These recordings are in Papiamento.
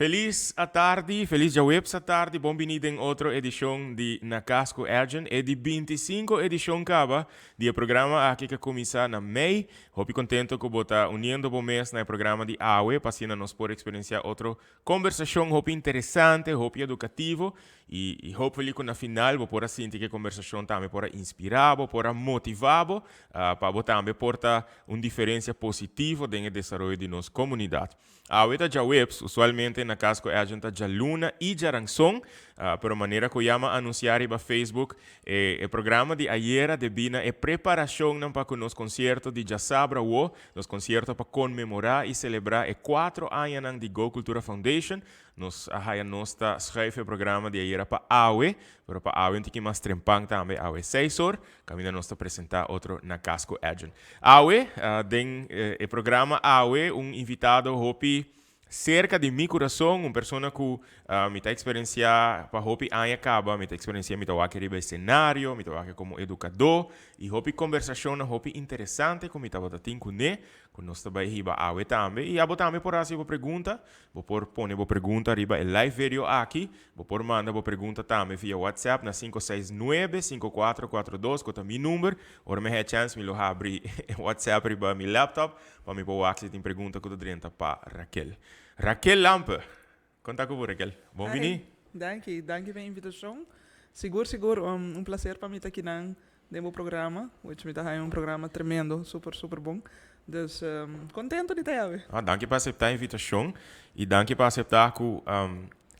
Felis atardi, felis djaweps atardi, bon bini den otro edishon di Na Cas cu Edjean, e di 25 edishon caba di e programa aki cu a cuminsa na mei. Hopi contento cu bo ta uniendo bo mes na e programa di awe pa asina nos por experiencia otro conversacion hopi interesante, hopi educativo y hopefully cu na final bo por a sinti cu e conversacion tambe por a inspira bo, por a motiva bo pa bo tambe por ta un diferencia positivo den e desaroyo di nos comunidad. Awe ta djaweps, usualmente Na Cas cu Edjean ta djaluna y djaranson, pero manera cu ya m'a anuncia riba Facebook, e programa di ayera debí na e preparacionnan pa cu nos concierto di djasabra awo, nos concierto pa conmemora y celebra e cuatro añanan di Go Cultura Foundation, nos a haya nos ta schuif e programa di ayera pa awe, pero pa awe un tiki mas trempan tambe, awe 6 or. Caminda nos ta presenta otro Na Cas cu Edjean. Awe, den e programa awe, un invitado hopi cerca di mi curason, un persona cu mi ta experiencia pa hopi aña caba, mi ta experiencia, mi ta wak riba escenario, mi ta wak como educador, y hopi conversacionnan hopi interesante cu mi tabata tin cune, cu nos ta bay hiba awe tambe. Y abo tambe por haci bo pregunta. Bo por pone bo pregunta riba e live video aki. Bo por manda bo pregunta tambe via WhatsApp na 569 5442, cu ta mi number. Ora mi haya chance, mi lo habri WhatsApp riba mi laptop pa mi por wak si tin pregunta cu ta drenta pa Raquel. Raquel Lampe. Con ta cu bo, Raquel? Bon bini. Danki, danki pa e invitacion. Sigur, sigur, un placer pa mi ta aki den e programa, which mi ta un programa tremendo, super, super bon. Dus contento di ta. Ah, danki pa acepta e invitacion y danki pa acepta cu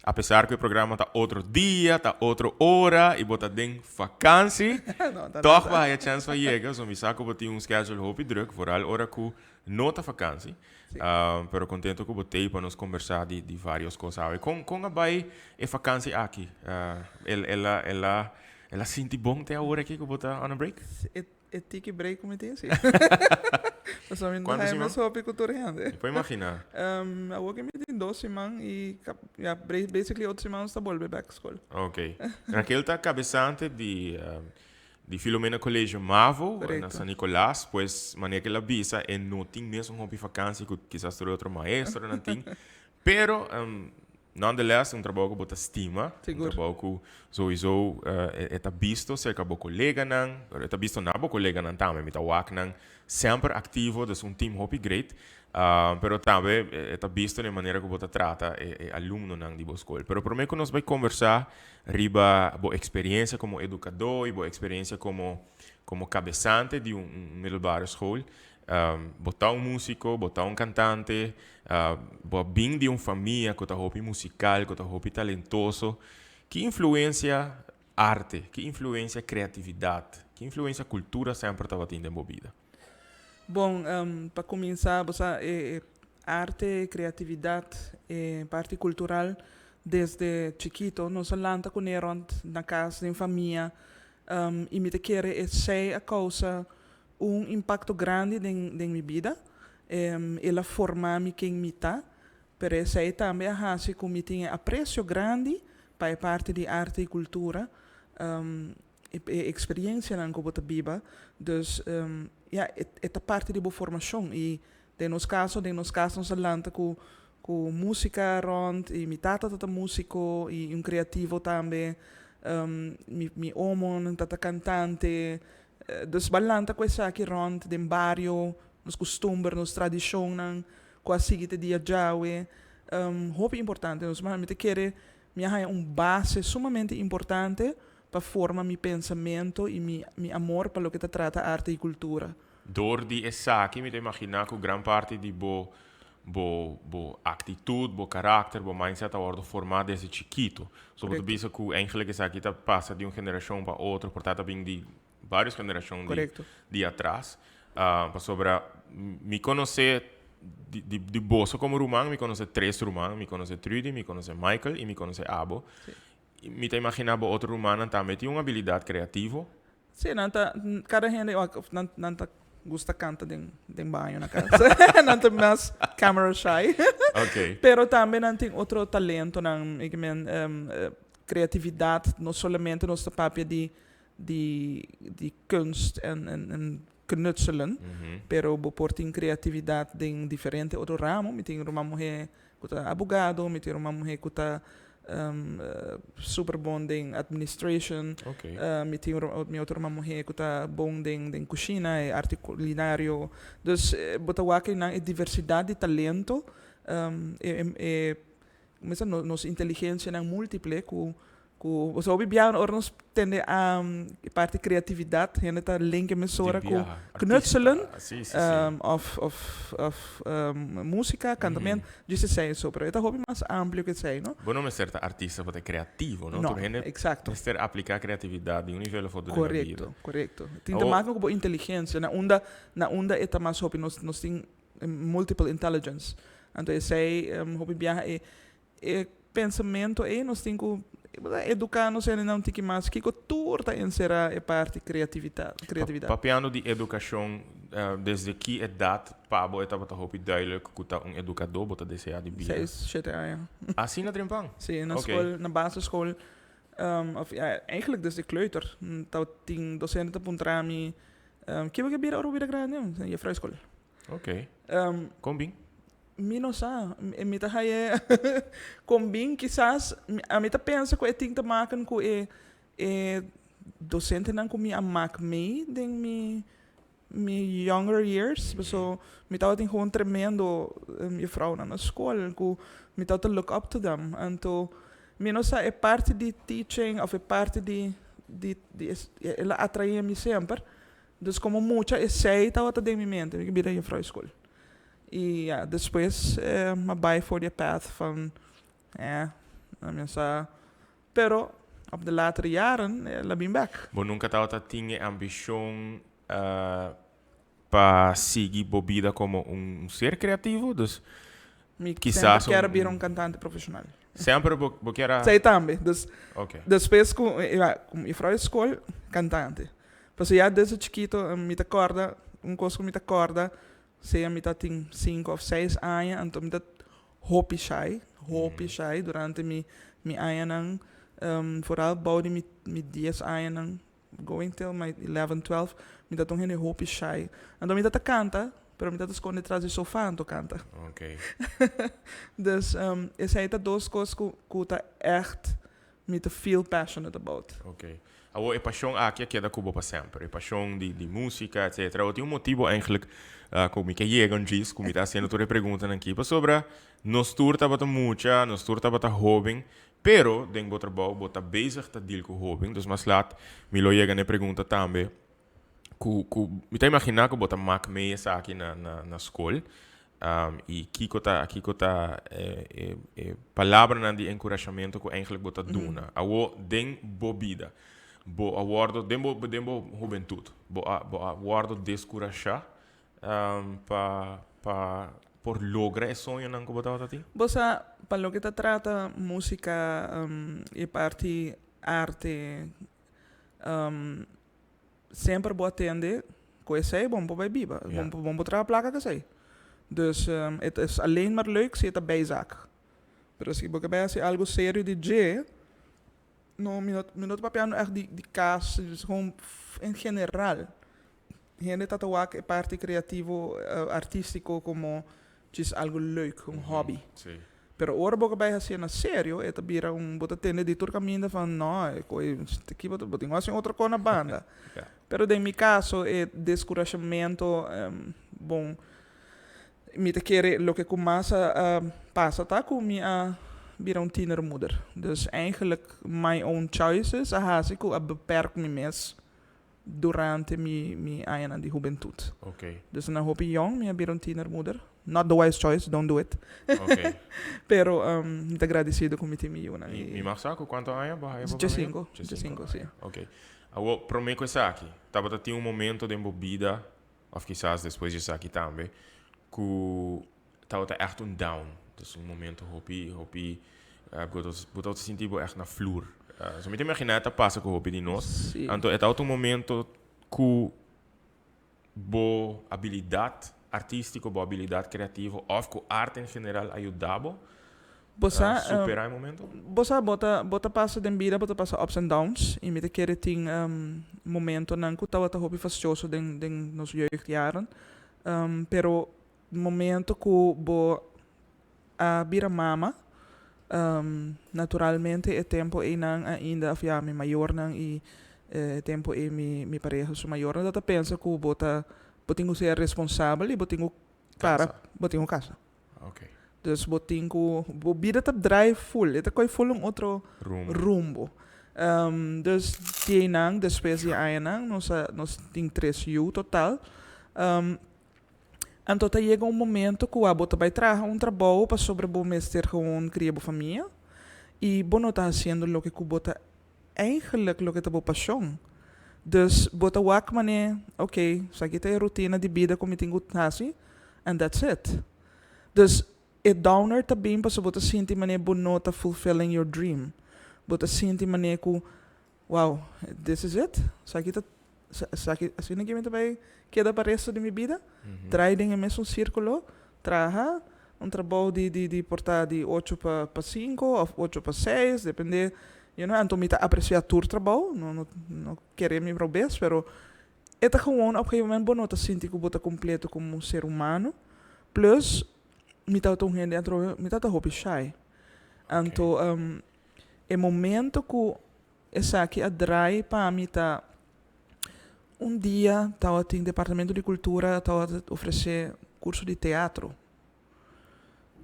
apesar cu e programa ta otro dia, ta otro ora y bo ta den vakantie, No, ta toch bo a haya chance pa yega, so mi sa cu bo tin un schedule hopi druk, vooral ora cu no ta vakantie. Pero contento cu bo t'ey pa nos conversa di varios cos. Con a bay e vakantie aki? El a sinti bon te awor aki cu bo ta on a break? E tiki break cu mi tin, si. Pasobra mi Cuanto siman? Mes hopi cu tur hende. Mi por imagina. Awor cu mi tin 2 siman y ja, basically otro siman ta bolbe back school. Ok. Raquel ta cabesante di Filomena College Mavo na San Nicolas, pues manera cu el a bisa, e no tin mes un hopi vakantie cu kisas tur otro maestronan tin. Pero nonetheless, un trabou cu bo ta stima, un trabou cu sowieso e ta bisto cerca bo coleganan, pero e ta bisto na bo coleganan tambe, mi ta wak nan semper activo, dus un team hopi great. Pero tambe e ta bisto na manera cu bo ta trata e alumnonan di bo scol. Pero prome cu nos bay conversa riba bo experiencia como educador y bo experiencia como cabesante di un middelbare school, bo ta un musico, bo ta un cantante, bo bin di un famia cu ta hopi musical, cu ta hopi talentoso. Ki influencia arte, ki influencia creatividad, ki influencia cultura semper tabatin den bo bida? Bon, pa cuminsa, bo arte, creatividad, parti cultural, desde chikito, nos a lanta cu rond na cas, den famia, y mi ta kere esey a causa un impacto grandi den mi bida. El a forma mi ken mi ta, pero esey tambe a haci cu mi tin aprecio grandi pa e parti di arte y cultura, e experiencianan cu bo ta biba. Dus ja, e ta parti di bo formacion y den nos caso nos a lanta cu musica rond y mi tata ta musico y un creativo tambe. Mi omo ta cantante. Dus b'a lanta cu esaki rond den bario, nos custumber, nos tradicionnan, cu a sigui te dia djawe. Hopi importante. Nos mi ta kere mi a haya un base sumamente importante pa forma mi pensamento y mi amor pa loke ta trata arte y cultura. Door di esaki, mi ta imagina cu gran parti di bo actitud, bo karakter, bo mindset a wordo forma desde chikito. So, bo bisa cu eigenlijk esaki ta pasa di un generacion pa otro, por ta bin di varios generacion di atras. Pasobra mi conoce di boso como ruman, mi conoce tres ruman, mi conoce Trudy, mi conoce Michael y mi conoce abo. Mi ta imagina bo otro rumannan tambe tin un habilidad creativo. Si, nan ta, cada hende, nan ta gusta canta den baño na cas. Nan ta mas camera shy. Pero tambe nan tin otro talentonan, ik meen, creatividad, no solamente nos ta papia di kunst en knutselen, pero bo por tin creatividad den diferente otro ramo. Mi tin ruman muhe cu ta abogado, mi tin ruman muhe cu ta super bon den administration, mi tin mi otro ruman muhe cu ta bon den cushina, e arte culinario. Dus bo ta wak eynan e diversidad di talento, e mester nos inteligencianan multiple cu bo sa hopi bia ora nos tende e parti creatividad hende ta link e mesora cu knutselen of of musica, cantamento, djis esey eso, pero e ta hopi mas amplio cu esey, no? Bo no mester ta artista pa ta creativo, no? No, exacto. Tur hende mester aplica creatividad di un nivel of otro den nan bida. Corecto, corecto. Tin te maken cu bo inteligencia, na unda na unda e ta mas hopi nos nos tin multiple intelligence, anto esey hopi biaha e E pensamento ei nos tin ku eduká nos hendenan un tiki mas kiko tur ta enserá e parti kreatividat. Papiando di edukashon, desde ki edat pa bo e tabata hopi duidelijk ku ta un edukadó bo ta deseá di bira? Seis, shete aña. Asina trempan? Sí, na skol, na basisschool, òf ja, eigenlijk desde kleuter tabatin dosente ta puntra mi, Ke bo ke bira ora bo bira grandi? Jefrouw skol. Ok. Kon bin? Mi no sa. Mi ta haye kon bin kisas ami ta pensa ku e tin ta maken ku e e dosentenan ku mi a mak mee den mi mi younger years. Paso mi tabatin gewoon tremendo jufrounan na skol ku mi tabata look up to them. Anto mi no sa e parti di teaching of e parti di di di el a atrae mi semper. Dus como mucha esey tabata den mi mente, mi ke bira juffrouw di school. Y ya, despues m'a bay for di e path van eh, mi a sa, pero op de latere jaren el a bin bek. Bo nunca tabata tin e ambicion pa sigui bo bida como un ser creativo? Dus Mi kisas semper kier a bira un cantante profesional. Semper bo kier a. Esey tambe. Dus despues cu juffrouw di school, cantante. Pasobra ya desde chikito mi ta corda, un cos cu mi ta corda, sea mi ta tin cinco of seis aña, anto mi ta hopi shy, hopi shy durante mi mi añanan, vooral bou di mi mi dies añanan, going till my eleven, twelve, mi ta ta un hende hopi shy. Anto mi ta ta canta, pero mi ta ta sconde tras di sofa anto canta. Dus esey ta dos cos cu cu ta echt Mi ta feel passionate about. Ok. Awor e pasion aki a keda ku bo pa semper. E pasion di di músika etcetera. Awor tin un motibu eigenlijk ku mi ke yega un djis ku mi ta hasiendo tur e preguntanan aki pasobra nos tur tabata mucha, nos tur tabata hóben, pero den bo trabou bo ta bezig ta deal ku hóben, dus mas lat mi lo yega na e pregunta tambe ku ku mi ta imaginá ku bo ta mak mee esaki na na na skol. I kiko ta kiko ta e e palabranan di enkurashamentu ku eigentlik bo ta duna awor den bo bida? Bo a wòrdu den bo den bo hubentut bo a bo a wòrdu deskurashá pa pa por logra e soñonan ku bo tabata tin? Bo sa pa loke ta trata músika e parti arte Semper bo a tende cu esey bon por bay biba, bon por bon por traha placa cu esey. Dus het is alleen maar leuk si e ta bijzaak. Pero si bo ke bay haci algo serio di dje, no mi no mi no ta papiando echt di di cas, gewoon en general. Hende ta ta wak e parti creativo artistico como djis algo leuk, un hobby. Pero ora bo ka bai hasié na serio, e ta bira un, bo ta tende di tur kaminda van no, e koe aki bo ta, bo tin ku hasi un otro kos na banda. Pero den mi kaso e deskurashamentu, bon, mi ta kere loke ku mas a pasa ta ku mi a bira un tienermoeder. Dus eigenlijk my own choices a hasi ku a beperk mi mes durante mi mi añanan di hubentut. Ok. Dus na hopi yong mi a bira un tienermoeder. Not the wise choice, don't do it. Ok. Pero mi ta gradecido cu mi tin mi yunan. Mi mi mag sa cu cuanto aña bo haya bo Djesinco. Djesinco, si. Ok. Awor, prome cu esaki, tabata tin un momento den bo bida, of kisas despues di esaki tambe, cu tabata echt un down. Dus un momento hopi, hopi, bo ta, bo tabata sinti bo echt na flur. So mi ta imagina e ta pasa ku hopi di nos. Sí. Anto e tabata un momento ku bo abilidat artístiko, bo abilidat kreativo òf ku arte en general a yuda bo. Bo sa, supera e momento? Bo sa, bo ta, bo ta pasa den bida, bo ta pasa ups and downs, y mi ta kere tin momentonan cu tabata hopi fastioso den, den nos jeugdjaren. Pero momento cu bo a bira mama, naturalmente e tempo eynan ainda, of ya, mi mayornan y e tempo ey mi, mi pareha su mayornan ta ta pensa cu bo ta, bo tin cu ser responsabel y bo tin cu para, bo tin cu casa. Dus bo tin ku bo bida ta draai full, e ta koi full un otro rumbo. Dus di einan, despues di añanan, nos a nos tin tres yu total. Anto ta yega un momento ku abo ta bai traha un trabou pasobra bo mester gewoon kria bo famia i bo no ta hasiendo loke ku bo ta Eigenlijk loke ta bo pashon. Dus bo ta wak manera, ok, esaki ta e rutina di bida ku mi tin ku hasi, and that's it. Dus e downer ta bin pasobra bo ta sinti manera bo no ta fulfilling your dream. Bo ta sinti manera ku, wow, this is it? Esaki ta, esaki, asina ke mi ta bai keda pa resto di mi bida? Draai den e mesun sirkulo, traha un trabou di di di por ta di ocho pa pa cinco of ocho pa seis, depende, you know, anto mi ta aprecia tur trabou, no no no kere mi robes, pero e ta gewoon op gegeven moment bo no ta sinti ku bo ta completo como un ser humano, plus mi tabata un hende anto mi tabata hopi shy, anto e momento ku esaki a draai pa mi ta un dia tabatin departamento di cultura tabata ofrece curso di teatro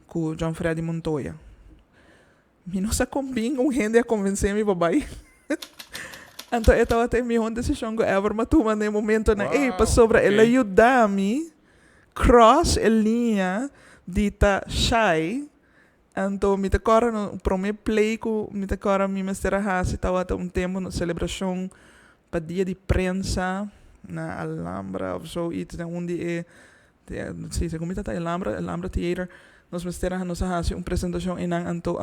cu John Freddy Montoya. Mi no sa con bin un hende a convence mi pa bay. Anto e tabata e mihor decision cu ever mi a tuma na e momentonan ey pasobra el a yuda mi cross e liña di ta shy. Anto mi ta kòrda no promé play ku mi ta kòrda mi mester a hasi tabata un tempu na selebrashon pa dia di prensa na Alhambra of so iets den un di e si segun mi ta ta Alhambra Alhambra Theater nos mester a nos a hasi un presentashon einan anto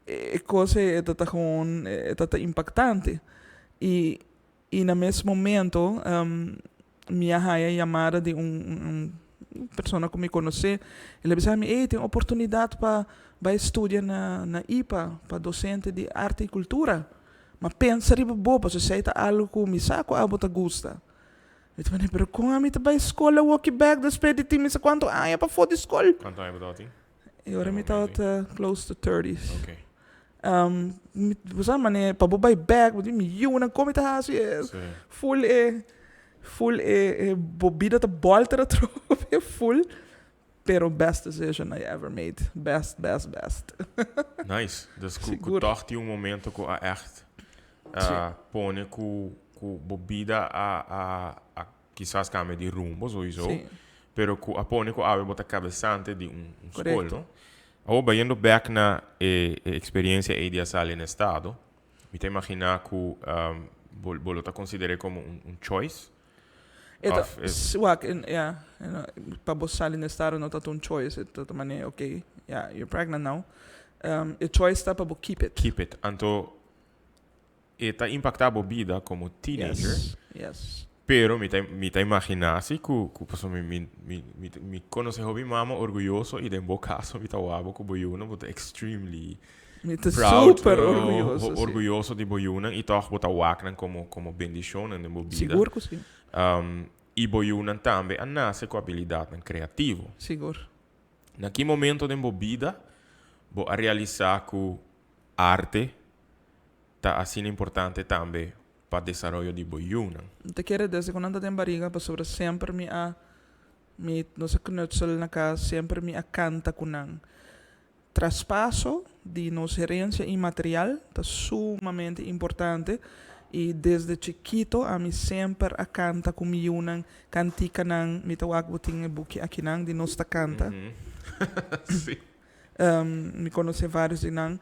e kos ei e ta ta gewoon e ta ta impaktante i I na mes momento mi a haya yamada di un persona ku mi konosé. El a bisa mi, ey, tin oportunidat pa bai studia na na ipa, pa dosente di arte i kultura. Ma pensa riba bo, pasobra esei ta algu ku mi sa ku abo ta gusta. Mi ta manda, pero kon ami ta bai skol awoki bèk despues di tin mi sa kuantu aña pafó di skol? Kuantu aña bo tabata tin? E ora mi tabata close to thirties. Bo sa manera pa bo bai bek bo di mi yunan kon mi ta hasi e full e full e bo bida ta bolter atrobe full pero best decision I ever made best best best. Nice dus ku ku tog tin un momento ku a echt pone ku ku bo bida a a a kisas cambia di rumbo sowieso, pero cu a pone cu awe bo ta cabesante di un scol, no? Awor bayendo bek na e experiencia ey di a sali na estado, mi ta imagina cu bo bo lo ta considere como un choice? E ta, wak, ya, pa bo sali na estado no ta un choice, e ta manera, ok, ya, you're pregnant now, e choice ta pa bo keep it. Keep it, anto E ta impacta bo bida como teenager. Yes, yes. Pero mi ta mi ta imagina si cu cu pasobra mi mi mi mi mi conoce hopi mama orguyoso y den bo caso mi ta wak bo cu bo yunan bo ta extremely Mi ta proud super orguyoso, si. orguyoso di bo yunan y toch bo ta wak nan como como bendicionnan den bo bida. Sigur cu si. Y bo yunan tambe a nace cu habilidadnan creativo. Sigur. Na ki momento den bo bida bo a realisa cu arte ta asina importante tambe pa desaroyo di bo yunan. Mi ta kere desde ku nan ta den bariga pasobra semper mi a mi nos a knutsel na kas semper mi a kanta ku nan. Traspaso di nos herensia inmaterial ta sumamente importante i desde chikito ami semper a kanta ku mi yunan kantikanan mi ta wak bo tin e buki akinan di nos ta kanta. Mi konosé vários di nan.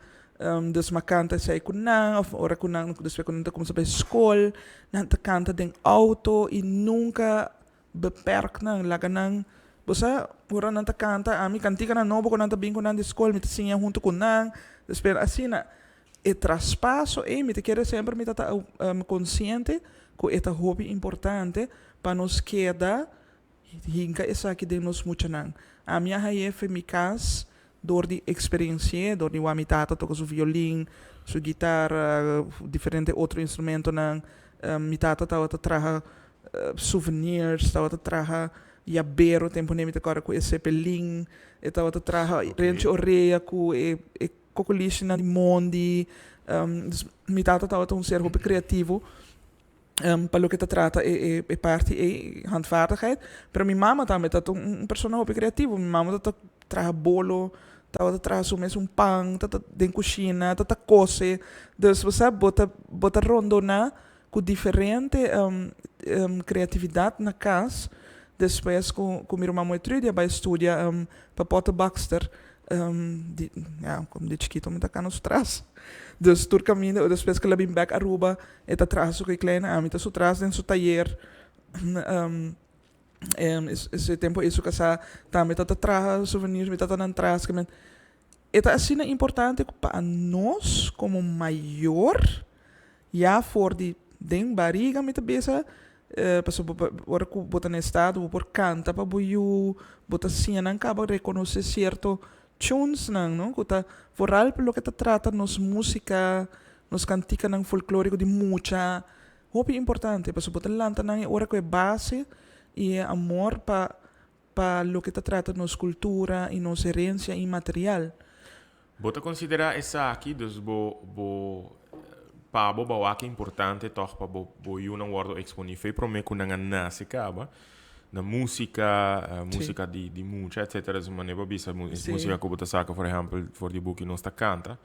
Dus m'a kanta esei ku nan òf ora ku nan despues ku nan ta kuminsá bai skol, nan ta kanta den outo i nunka beperk nan, laga nan bo sa ora nan ta kanta ami kantikanan nobo ku nan ta bin ku nan di skol mi ta siña huntu ku nan, despues asina e traspaso ei mi ta kere semper mi ta ta konsiente ku e ta hopi importante pa nos keda Hinka esaki den nos muchanan. Ami a haye fe mi kas Dor di eksperensi'é, dor di wak mi tata toka su violin, su gitara, diferente otro instrumentonan. Mi tata tabata traha souvenirs, tabata traha yabero, tempu ne mi ta kòrda ku e sepelin, e tabata traha renchi orea ku e e kokolishinan di mondi. Dus mi tata tabata un ser hopi kreativo pa loke ta trata e e parti ei, handvaardigheid. Pero mi mama tambe tabata un persona hopi kreativo. Mi mama tabata traha bolo, tabata traha su mes un pan, tabata den kushina, tabata kose. Dus bo sa bo ta bo ta rondoná ku diferente kreatividat na kas. Despues ku ku mi ruman muhé Trudy a bai studia pa Potter Baxter, di ya komo di chikito mi ta kana su tras. Dus tur kaminda despues ku el a bin bèk Aruba e ta traha su kleine, ami ta su tras den su tayer. Ese tempo ei su kasá tambe ta ta traha souvenirs, mi ta ta nan tras. E ta asina importante ku pa nos komo mayor ya for di den bariga mi ta bisa pasobra bo ora ku bo ta na estado bo por kanta pa bo yu, bo ta siña nan kaba rekonosé sierto tunesnan no ku ta foral pa loke ta trata nos músika, nos kantikanan folklóriko di mucha. Hopi importante pasobra bo ta lanta nan e ora ku e base i e amor pa pa loke ta trata nos kultura i nos herensia inmaterial. Bo ta konsiderá esaki, dus bo bo pa bo bawak importante tòg pa bo bo yunan wòrdu eksponí fe promé ku nan a nase kaba na músika, músika di di mucha etsetera, dus manera bo a bisa músika ku bo ta saka por ehèmpel for di buki Nos Ta Kanta.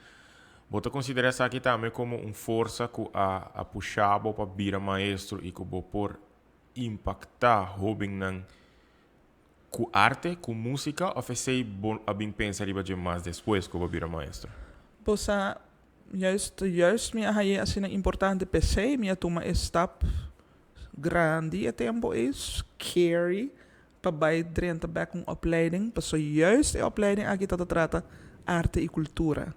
Bo ta konsiderá esaki tambe komo un forsa ku a a pusha bo pa bira maestro i ku bo por impaktá hóbennan ku arte, ku músika òf esei bo a bin pensa riba dje mas despues ku bo a bira maestro? Bo sa, juist juist mi a hañ'é asina importante p'esei mi a tuma e stap grandi e tempu ei, scary, pa bai drenta bek un opleiding, pasobra juist e opleiding aki ta ta trata arte i kultura.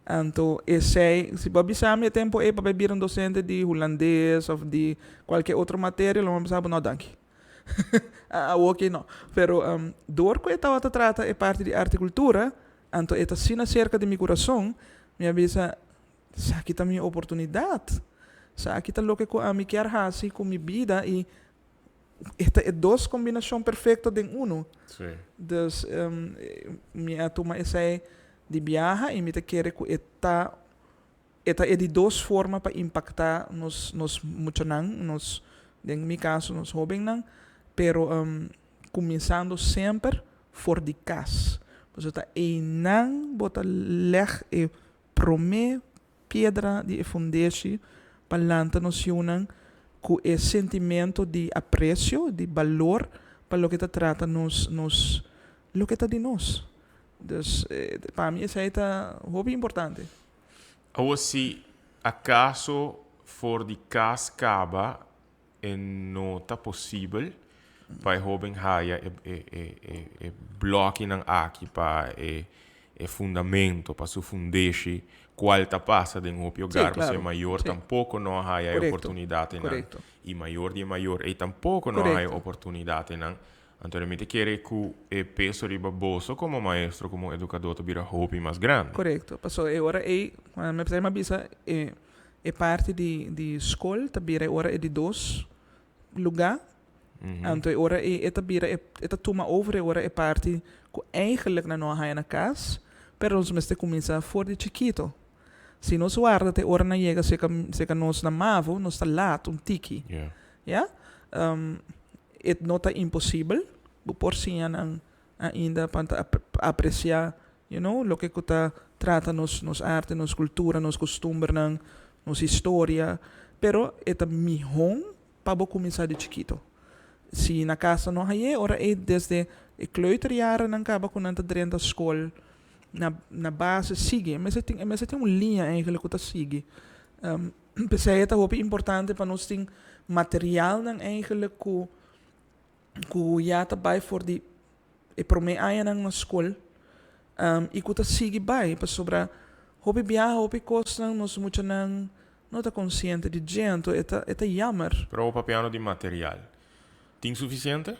Anto esei, si bo a bisa mi e tempu ei pa bai bira un dosente di hulandes òf di kualke otro materia, lo mi a bisa bo no danki. Awoki no. Pero dor ku e tabata trata e parti di arte i kultura, anto e ta asina serka di mi kurason, mi a bisa, Esaki ta mi oportunidat. Esaki ta loke ku ami kier hasi ku mi bida i E ta e dos kombinashon perfekto den unu. Sí. Dus mi a tuma esei di biaha i mi ta kere ku e ta e ta e di dos forma pa impaktá nos nos muchanan, nos den mi kaso nos hóbennan, pero kuminsando semper for di kas. Pasobra ta einan bo ta lèg e promé piedra di e fundeshi pa lanta nos yunan ku e sentimento di apresio, di balor pa loke ta trata nos nos loke ta di nos. Dus pa mi esei ta hopi importante. Awor si akaso for di kas kaba E no ta posibel pa e hoben haya e e e e e blokinan aki pa e e fundamento, pa su fundeshi, cual ta pasa den hopi hogar, pasobra e mayor tampoco no a haya e oportunidadnan, y mayor di e mayor ey tampoco no a haya e oportunidadnan. Anto mi ta kere cu e peso riba boso como maestro, como educador ta bira hopi mas grandi. Corecto, pasobra e ora ey, mi a bisa e E parti di di skol ta bira e ora e di dos lugá. Anto e ora ei e ta bira e e ta tuma over e ora e parti ku eigenlijk nan no a haña na kas, pero nos mester kuminsá for di chikito. Si nos warda te ora nan yega serka serka nos na mavo, nos ta lat un tiki. Ya. E no ta imposibel, bo por siña nan ainda pa ta apreciá you know loke ku ta trata nos nos arte, nos kultura, nos kustumbernan, nos historia, pero e ta mihó pa bo kuminsá di chikito. Si na kasa no hañ'é ora ei desde e kleuterjarennan kaba ku nan ta drenta skol na na base sigui, e mester tin e mester tin un liña eigenlijk ku ta sigui. P'esei e ta hopi importante pa nos tin materialnan eigenlijk ku ku ya ta bai for di e promé añanan na skol i ku ta sigui bai pasobra hopi biaha hopi kosnan nos muchanan no ta konsiente di dje anto e ta e ta yammer. Pero bo papiando di material, tin sufisiente?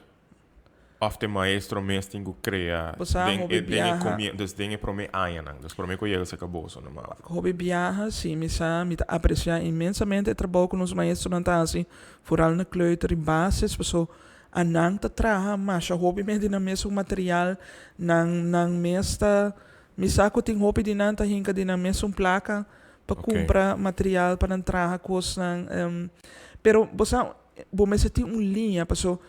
Of te maestro mes tin ku krea Bo sa den hopi e den e biaha. komie dus den e prome añanan. Dus prome ku yega serka boso normal. Hopi biaha si mi sa mi ta aprecia inmensamente e trabou ku nos maestronan ta hasi foral na kleuter i basis paso anan ta traha masha hopi mes di nan mesun material nan nan mes ta mi sa ku tin hopi di nan ta hinka di nan mesun plaka pa kumpra material pa nan traha kosnan pero bo sa bo mester tin un liña paso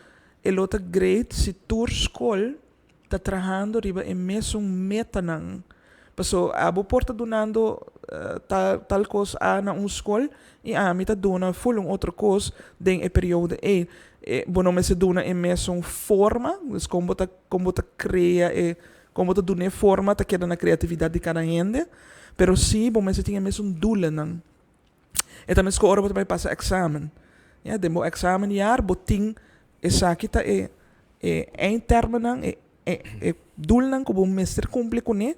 E lo ta great si tur skol ta trahando riba e mesun metanan. Paso abo por ta dunando tal tal kos a na un skol i ami ta duna ful un otro kos den e periodo ei. Bo no mester duna e mesun forma, dus kon bo ta kon bo ta krea e kon bo ta duna e forma ta keda na kreatividat di kada hende, pero si bo mester tin e mesun doelennan. E ta meskor ora bo ta bai pasa eksamen. Ya, den bo eksamenjaar bo tin esaki ta e e eindtermennan, e e e doelnan ku bo mester kumpli kuné.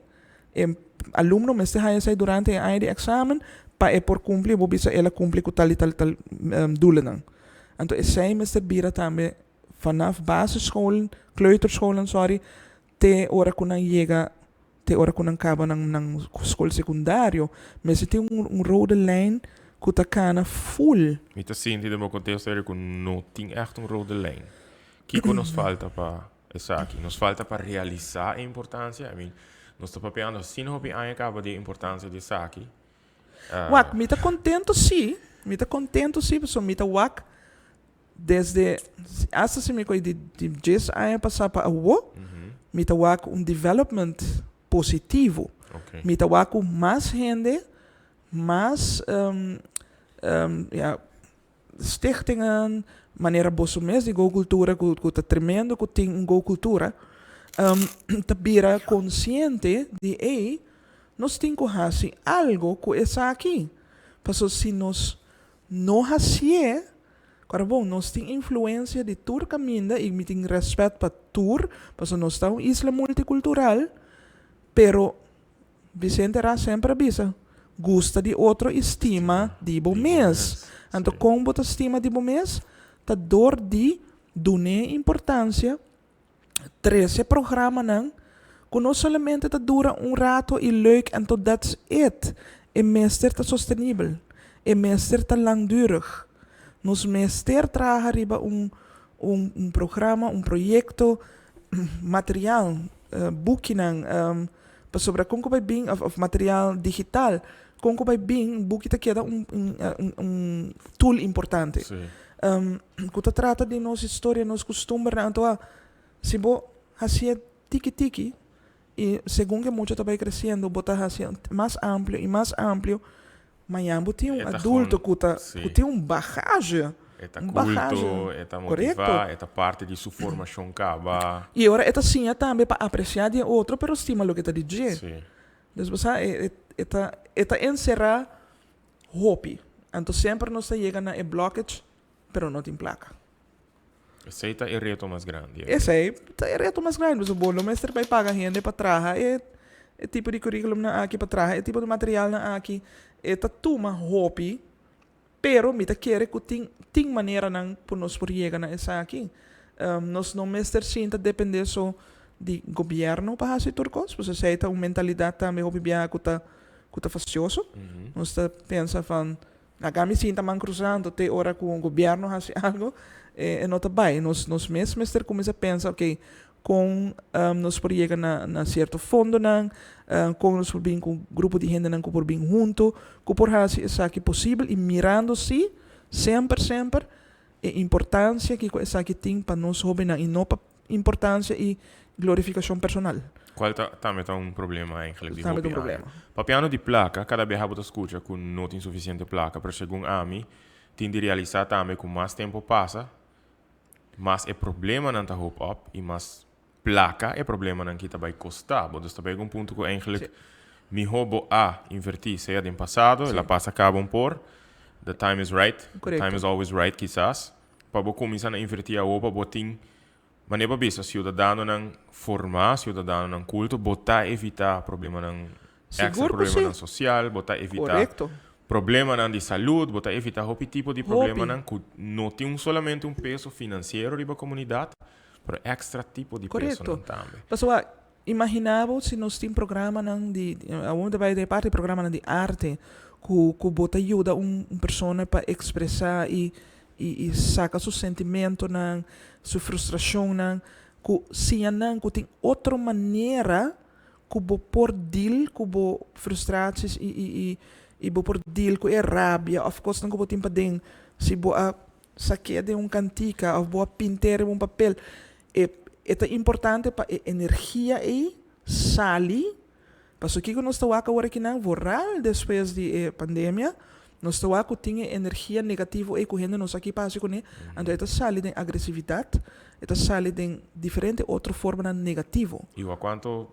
E alumno mester haña esei durante e aña di eksamen pa e por kumpli, bo bisa el a kumpli ku tal i tal i tal doelennan. Anto esei mester bira tambe vanaf basisschool, kleuterscholen sorry, te ora ku nan yega Te ora ku nan kaba nan nan skol sekundario, mester tin un un rode lijn ku ta kana ful. Mi ta sinti den bo kontesto Eric ku no tin ègt un rode lijn. Kiko nos falta pa esaki? Nos falta pa realisá e importansia? I mean, nos ta papiando asina hopi aña kaba di e importansia di esaki. Wak, mi ta kontento sí, mi ta kontento sí pasobra mi ta wak Desde, hasta si mi koe di di djes aña pasá pa awo, mi ta wak un development positivo. Mi ta wak ku mas hende, mas ya, stichtingen, manera boso mes di Go Cultura ku ku ta tremendo ku tin un Go Cultura, ta bira konsiente di ey, nos tin ku hasi algo ku esaki. Pasobra si nos no hasié, Kora bon, nos tin influensia di tur kaminda i mi tin rèspèt pa tur, pasobra nos ta un isla multikultural, pero Vicente Ras semper a bisa, gusta di otro i stima di bo mes. Anto kon bo ta stima di bo mes? Ta dor di dun'é importansia, trese programanan ku no solamente ta dura un rato i leuk anto that's it. E mester ta sostenibel. E mester ta langdurig. Nos mester traha riba un un un programa, un proyekto, material, bukinan, pasobra kon ku bai bin òf òf material digital, kon ku bai bin buki ta keda un un un tool importante. Ku ta trata di nos historia, nos kustumbernan, anto a si bo hasié tiki tiki i segun ke mucha ta bai kresiendo bo ta hasié mas amplio i mas amplio, mañan bo tin un adulto ku ta ku tin un bagage, E ta kulto, e ta motivá, e ta parti di su formashon kaba. I ora e ta siña tambe pa apresiá di e otro pero stima loke ta di dje. Dus bo sa e ta e ta enserá Hopi. Anto semper nos ta yega na e blockage, pero no tin placa. Esey ta e reto mas grandi. Esey ta e reto mas grandi, pasobra bo lo mester bay paga hende pa traha e e tipo di curriculumnan aki, pa traha e tipo di materialnan aki. E ta tuma hopi, pero mi ta kere cu tin tin maneranan cu nos por yega na esaki. Nos no mester sinta depende so di gobierno pa haci tur cos, pasobra esey ta un mentalidad tambe hopi biaha cu ta ku ta fastioso. Nos ta pensa van, laga mi sinta man krusá anto te ora ku gobièrnu hasi algu, e no ta bai. Nos nos mes mester kuminsá pensa, oke, kon nos por yega na na sierto fondonan, kon nos por bin ku grupo di hendenan ku por bin huntu, ku por hasi esaki posibel i mirando si semper semper e importansia kiko esaki tin pa nos hóbennan i no pa importansia i glorifikashon personal. Cual ta tambe ta un problema eigenlijk di Tambe ta hopi un aña. problema. Papiando di placa, cada biaha bo ta scucha cu no tin suficiente placa, pero segun ami tin di realisa tambe cu mas tempo pasa, mas e problemanan ta hoop op y mas placa e problemanan ki ta bay costa bo. Dus ta bay un punto cu eigenlijk miho bo a inverti, sea den pasado, el a pasa caba un por, the time is right, the time is always right kisas, pa bo cuminsa na inverti awo pa bo tin Manera bo bisa ciudadanonan forma, ciudadanonan culto, bo ta evita problemanan extra, Sigur cu si. problemanan social, bo ta evita Correcto. problemanan di salud, bo ta evita hopi tipo di Hopi. problemanan cu no tin un solamente un peso financiero riba comunidad. Pero extra tipo di peso Korekto. nan tambe. Pasobra imaginá bo si nos tin programanan di, awor mi ta bai den e parti programanan di arte, ku ku bo ta yuda un un persona pa ekspresá i i i saka su sentimentonan, su frustrashonnan, ku siña nan ku tin otro manera ku bo por deal ku bo frustraties i i i i bo por deal ku e rabia òf kosnan ku bo tin paden si bo a Sak'é den un kantika òf bo a pint'é riba un papel. E e ta importante pa e energia ei sali, pasobra kiko nos ta wak awor akinan vooral despues di e pandemia, nos ta wak ku tin e energia negativo ei ku hende no sa ki pasa kuné, anto e ta sali den agresividat, e ta sali den diferente otro formanan negativo. I wak kuantu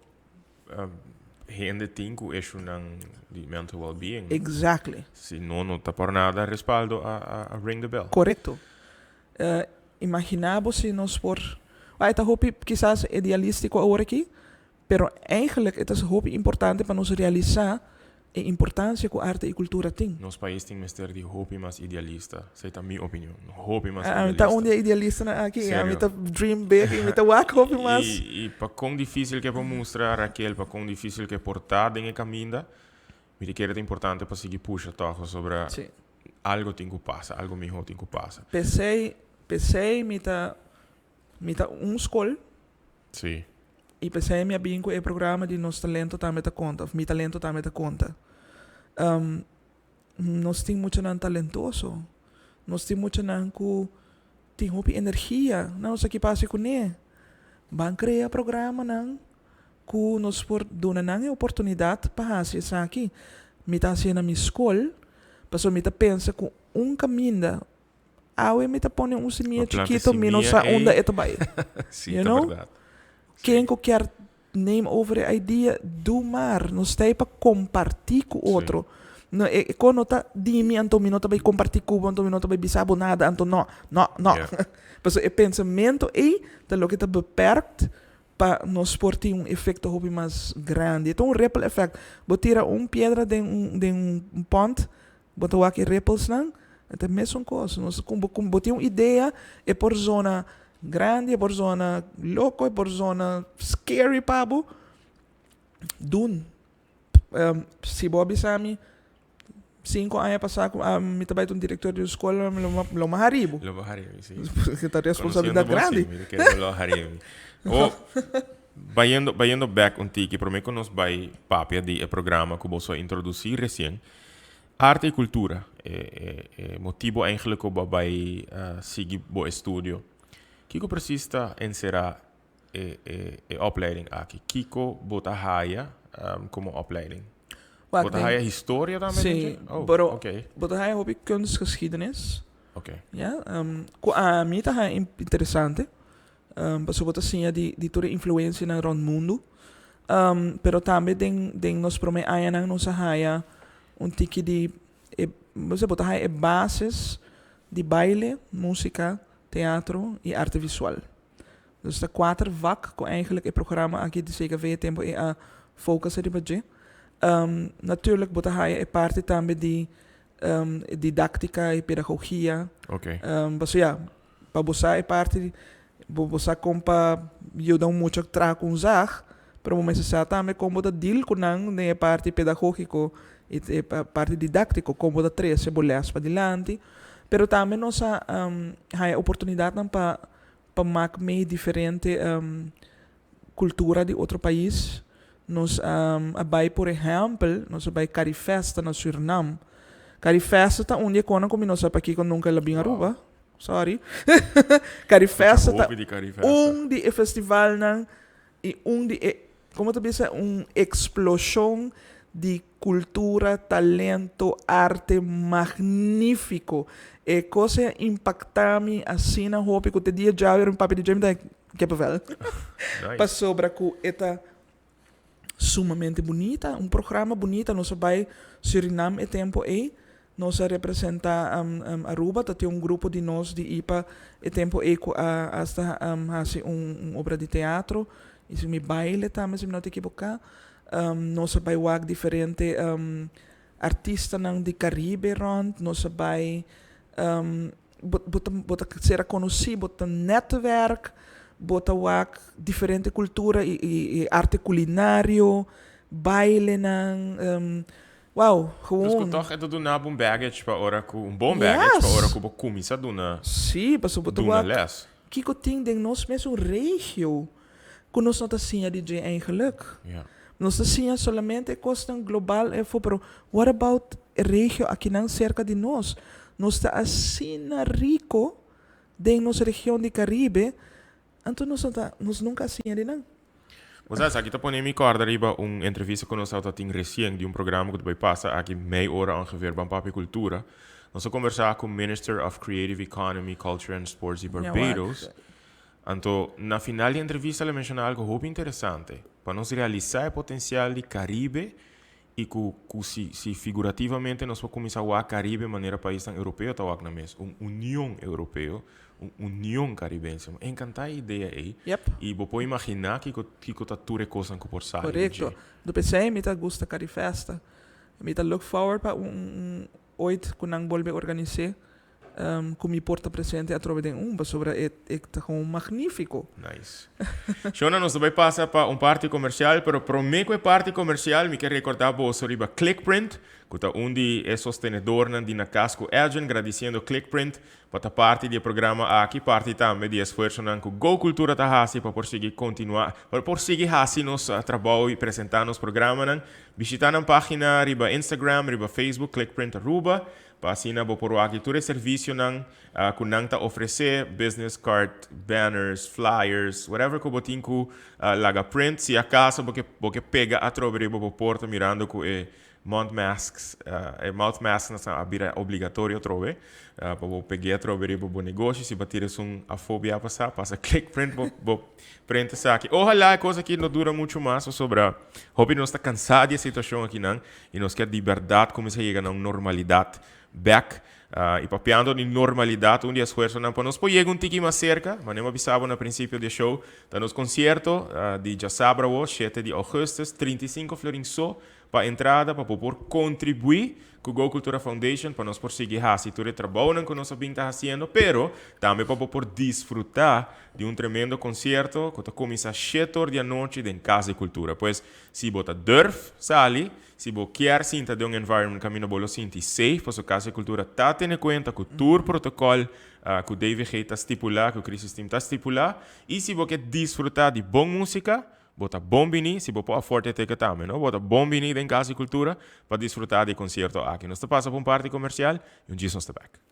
Hende tin cu issuenan di mental well-being. Exactly. Si no, no ta por nada respaldo a, a, a ring the bell. Correcto. Imagina bo si nos por, e ta hopi kisas idealistico awor aki, pero eigenlijk e ta hopi importante pa nos realisa E importancia cu arte y cultura tin. Nos pais tin mester di hopi mas idealista, esey ta mi opinion, hopi mas Ami ta idealista. un di e idealistanan aki y ami Serio. ta dream big y mi ta wak hopi mas. Y pa con dificil ke por mustra Raquel, pa con dificil ke por ta den e caminda, mi ta kere ta importante pa sigui pusha toch pasobra algo tin cu pasa, algo miho tin cu pasa. P'esey, p'esey mi ta, mi ta un scol. Sí. I p'esei mi a bin ku e programa di Nos Talento Tambe Ta Konta òf Mi Talento Tambe Ta Konta. Nos tin muchanan talentoso. Nos tin muchanan ku tin hopi energia. Nan no sa ki pasa kuné. Ban krea programanan ku nos por duna nan e oportunidat pa hasi esaki. Mi ta hasié na mi skol pasobra mi ta pensa ku un kaminda Awe mi ta pone un simia Bo planta chikito, mi no simia sa unda ei. e ta bai. Sí, You ta know? berdad. Sí. Ken ku kier neem over e idea, doe maar. Nos ta ei pa kompartí ku Sí. otro. No, e e kon no ta di mi, anto mi no ta bai kompartí ku bo, anto mi no ta bai bisa bo nada, anto no, no, no. Ja. Pasobra e pensamentu ei ta loke ta beperkt pa nos por tin un efekto hopi mas grandi. E ta un ripple effect. Bo tira un piedra den un den un pont, Bo ta wak e ripples-nan? E ta e mesun kos. Nos ku bo ku bo tin un idea, e por zona grandi, e por zona loko, e por zona scary pa bo. Dun. Si bo a bisa mi sinku aña pasá ku mi ta bai ta un direktor di un skol, mi lo lo mi hari bo. Lo bo hari mi, si. Pasobra ta responsabilidat Konosiendo bo, grandi. si, mi ta kere bo lo hari mi. O, bayendo bayendo bèk un tiki, promé ku nos bai papia di e programa ku boso a introdusí resien, Arte y cultura, e e motibo eigenlijk cu bo a bay sigui bo estudio. Kico precies ta encera e e e opleiding aki? Kico bo ta haya como opleiding? Bo ta haya historia tambe den dje? Sí, Oh, pero oké. bo ta haya hopi kunstgeschiedenis. Oké. Ya, cu ami ta haya interesante, pasobra bo ta siña di di tur e influencianan rond mundo. Pero tambe den den nos prome añanan nos a haya un tiki di e bo ta haya e bases di baile, musica, teatro y arte visual. Dus ta kuater vak ku eigenlijk e programa aki di CKV e tempo ei a focus riba dje. Natuurlijk bo ta haya e parti tambe di didactica y pedagogia. Pasobra ya, Pa bo sa e parti, bo bo sa kon pa yuda un mucha traha ku un zag, pero bo mester sa tambe kon bo ta deal ku nan den e parti pedagógiko i e parti didáktiko, kon bo ta trese bo lès padilanti. Pero tambe nos a haña oportunidatnan pa pa mak mei diferente kultura di otro pais. Nos a bai por ehèmpel, nos a bai Carifesta na Surinam. Carifesta ta un di e konan ku mi no sa pakiko nunka el a bin Aruba. Sorry. Carifesta ta un di e festivalnan i un di e, komo ta bisa, un eksploshon di kultura, talento, arte magnífiko. E kos ei a impaktá mi asina hopi ku te dia djawe mi papia di dje mi ta kippenvel. Pasobra ku e ta sumamente bunita, un programa bunita. Nos a bai Surinam e tempo ei, nos a representa Aruba, ta tin un grupo di nos di ipa e tempo ei ku a hasta hasi un obra di teatro, i si mi baile tambe si mi no ta ekiboká. Nos a bai wak diferente artistanan di Caribe rònt, nos a bai bo bo ta bo ta ser konosí, bo ta nètwèrk. Bo ta wak diferente cultura y y arte culinario, bailenan, wow, Dus cu gewoon. toch e ta duna bo un baggage pa ora cu, un bon baggage pa ora Yes! cu bo cuminsa duna, Sí, pasobra bo ta duna wak les. kico tin den nos mesun regio cu nos no ta siña di dje eigenlijk. Ja. Nos ta siña solamente e cosnan global efo, pero what about e regio akinan cerca di nos? Nos ta asina rico den nos region di Caribe, anto nos no ta, nos nunca a siña di nan. Bo sa, esaki ta pone mi corda riba un entrevista cu nos tabata tin recien di un programa cu ta bay pasa aki mei ora ongeveer ban Papia Cultura. Nos a conversa cu Minister of Creative Economy, Culture and Sports di Ja, wak. Barbados. Anto, na final di e entrevista el a menciona algo hopi interesante, pa nos realisa e potencial di Caribe y cu cu si si figurativamente nos por cuminsa wak Caribe manera paisnan Europeo ta wak nan mes, un Union Europeo, un Union Caribense. Mi encanta e idea ey. Y bo por imagina kico kico ta tur e cosnan cu por sali di dje. Corecto. Do p'esey mi ta gusta Carifesta. Mi ta look forward pa un un ooit cu nan bolbe organise Cu mi por ta presente atrobe den un, pasobra e e ta gewoon magnifico. Nice. Shona, nos ta bay pasa pa un parti comercial, pero prome cu e parti comercial mi ke recorda boso riba Clickprint, cu ta un di e sostenedornan di Na Cas cu Edjean, gradiciendo Clickprint pa ta parti di e programa aki, parti tambe di e esfuerzonan cu Go Cultura ta haci pa por sigui continua, pa por sigui haci nos trabou y presenta nos programanan. Bishita nan pagina riba Instagram, riba Facebook, Clickprint Aruba. Pa asina bo por wak tur e servicionan cu nan ta ofrece, business card, banners, flyers, whatever cu bo tin cu laga print. Si acaso bo ke bo ke pega atrobe riba bo porta mirando cu e mouth masks, e mouth masks nan a bira obligatorio atrobe, pa bo peg'e atrobe riba bo negoshi. Si bo a tira esun afo bia pasa, pasa click print bo bo print esaki. Ohala e cos aki no dura mucho mas pasobra hopi nos ta cansa di e situacion akinan. I nos kier di bèrdat kuminsá yega na un normalidat bèk. I papiando di normalidat, un di e esfuersonan pa nos por yega un tiki mas serka, manera mi a bisa bo na prinsipio di e show, ta nos konsierto di djasabra awo, shete di ougùstùs, 35 florin so pa entrada pa bo por kontribuí ku Go Cultura Foundation pa nos por sigui hasi tur e trabounan ku nos a bin ta hasiendo, pero tambe pa bo por disfrutá di un tremendo konsierto ku ta kuminsá shete or di anochi den Kas di Kultura. Pues, Si bo ta durf sali, si bo kier sinta den un environment kaminda bo lo sinti safe, pasobra Casa di Cultura ta tene kuenta ku tur protokòl ku DVG ta stipulá, ku Crisis Team ta stipulá. I si bo ke disfrutá di bon músika, bo ta bon bini, si bo por afford e ticket tambe, no? Bo ta bon bini den Casa di Cultura pa disfrutá di e konsierto aki. Nos ta pasa pa un parti komersial i un djis nos ta bèk.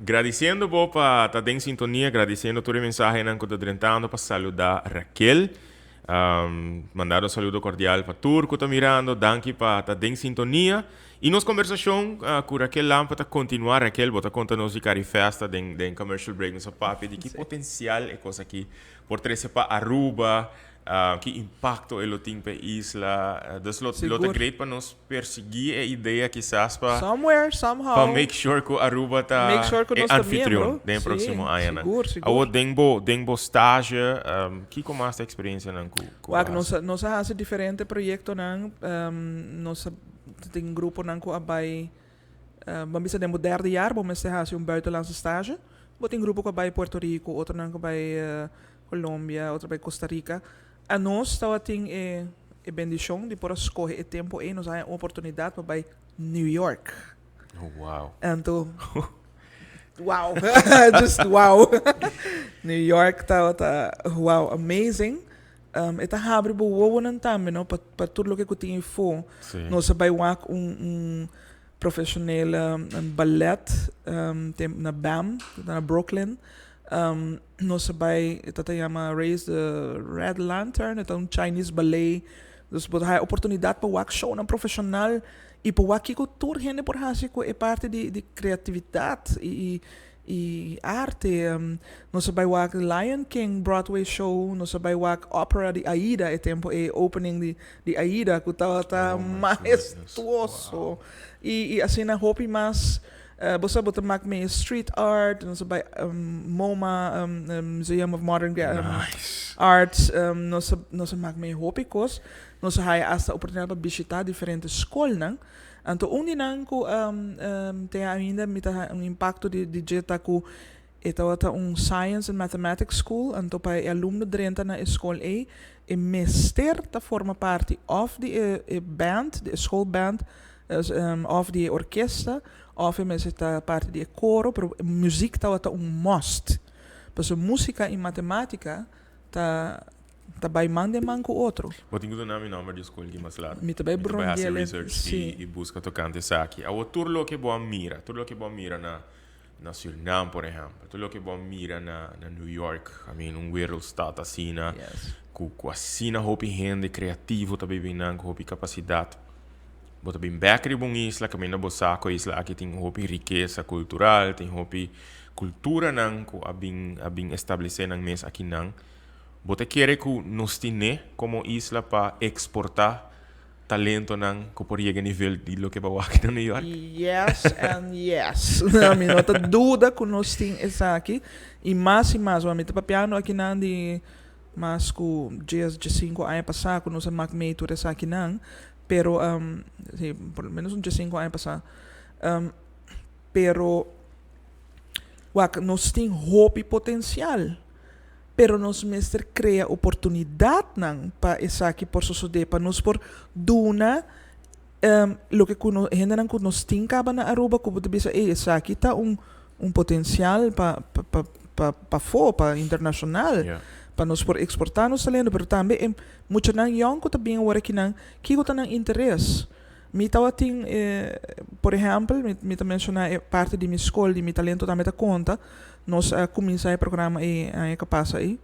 Gradiciendo bo pa ta den sintonia, gradiciendo tur e mensahenan cu ta drentando pa saluda Raquel. Mandando un saludo cordial pa tur cu ta mirando. Danki pa ta den sintonia. Y nos conversacion cu Raquel Lampe ta continua. Raquel, bo ta conta nos di Carifesta den commercial break. Nos a papia di ki potencial e cos aki por trece pa Aruba. Ki impacto e lo tin pa e isla. Dus lo lo ta great pa nos persigui e idea kisas pa Somewhere, somehow. pa make sure cu Aruba ta Make sure cu e nos ta anfitrion miembro. den e Sí, proximo añanan. sigur, sigur. Awor den bo den bo stage kico mas ta experiencianan cu cu Wak, bo nos haci? a nos a haci diferente proyectonan. Nos a tin gruponan cu a bay bo a bisa den bo derde jaar bo mester haci un buitenlandse stage. Bo tin grupo cu a bay Puerto Rico, otronan cu a bay Colombia, otro bay Costa Rica. Anos tabatin e e bendicion di por a scoge e tempo ey, nos a haña un oportunidad pa bay New York. Oh, wow. Anto, wow, just wow. New York tabata, wow, amazing. E ta habri bo wowonan tambe, no, pa pa tur loke cu tin eyfo. Sí. Nos a bay wak un un profesionele ballet tem na BAM, na Brooklyn. Nos a bai, e ta ta yama Raise the Red Lantern, e ta un Chinese ballet. Dus bo ta haya oportunidat pa wak shownan profeshonal i pa wak kiko tur hende por hasi ku e parti di di kreatividat i i arte. Nos a bai wak Lion King Broadway show, nos a bai wak opera di Aida e tempu ei, opening di di Aida ku tabata Oh my goodness, mahestuoso. wow. I i asina hopi mas. Bo sa bo ta mak mee street art, nos a bai MoMA, Museum of Modern Nice. Arts, nos a nos a mak mee hopi kos. Nos a haya asta oportunidat pa bishita diferente skolnan. Anto un di nan ku te ainda mi ta haya un impakto di di dje ta ku e tabata un Science and Mathematics school, anto pa e alumno drenta na e skol ei e mester ta forma parti òf di e e band, di e schoolband, Of di e orkesta, of e mester ta parti di e koro, pero muziek tabata un must. Pasobra musika i matematika ta ta bai man den man ku otro. Bo tin ku duna mi nomber di skol ki mas laat. Mi ta bai Mi ta bai hasi brondiele, research si. i buska tokante esaki. Awor tur loke bo a mira, tur loke bo a mira na na Surinam por ehèmpel, tur loke bo a mira na na New York, I mean un wereldstad asina, ku ku asina hopi hende kreativo ta biba einan ku hopi kapasidat. Bo ta bin bek riba un isla kaminda bo sa ku e isla aki tin hopi rikesa kultural, tin hopi kulturanan ku a bin a bin establesé nan mes akinan. Bo ta kere ku nos tin'é komo isla pa eksportá talentonan ku por yega nivel di loke bo wak na New York? Yes and yes. Mi no ta duda ku nos tin esaki i mas i mas. Mi ta papiando akinan di mas ku dies, diesinku aña pasá ku nos a mak mei tur esakinan. Pero, si, por lo menos un diesinku aña pasá. Pero, wak, nos tin hopi potensial, pero nos mester krea oportunidatnan pa esaki por sosodé, pa nos por duna loke ku nos, hendenan ku nos tin kaba na Aruba ku bo ta bisa, ey, esaki ta un un potensial pa pa pa pa pafó, pa internashonal, pa nos por eksportá nos talento, pero tambe e Muchanan yòn ku ta bin awor akinan, kiko ta nan interes? Mi tabatin e, por ehèmpel, mi mi ta menshoná e parti di mi skol di mi talento tambe ta konta, nos a kuminsá e programa ei aña ku a pasa ei,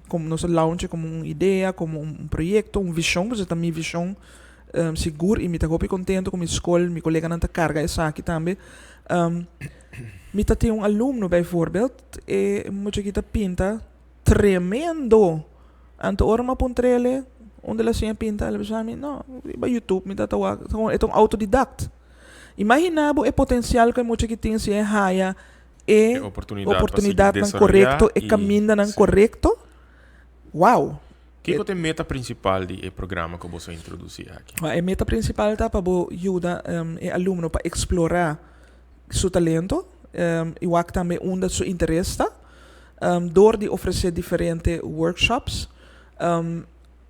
komo nos a launch e komo un idea, komo un proyekto, un vishon, pasobra ta mi vishon sigur i mi ta hopi kontento ku mi skol, mi koleganan ta karga esaki tambe. Mi ta tin un alumno bijvoorbeeld, e mucha aki ta pinta Tremendo! Anto ora mi a puntr'el unda el a siña pinta, el a bisa mi, no, riba YouTube mi ta ta wak. E ta un autodidact. Imagina bo e potencial cu e mucha ki tin si e haya e E oportunidad pa sigui oportunidadnan desaroya corecto, e y camindanan sí. corecto. Wow! Kiko ta e meta principal di e programa cu boso a introduci aki? E meta principal ta pa bo yuda e alumno pa explora su talento y wak tambe unda su interes ta. Dor di ofresé diferente workshops,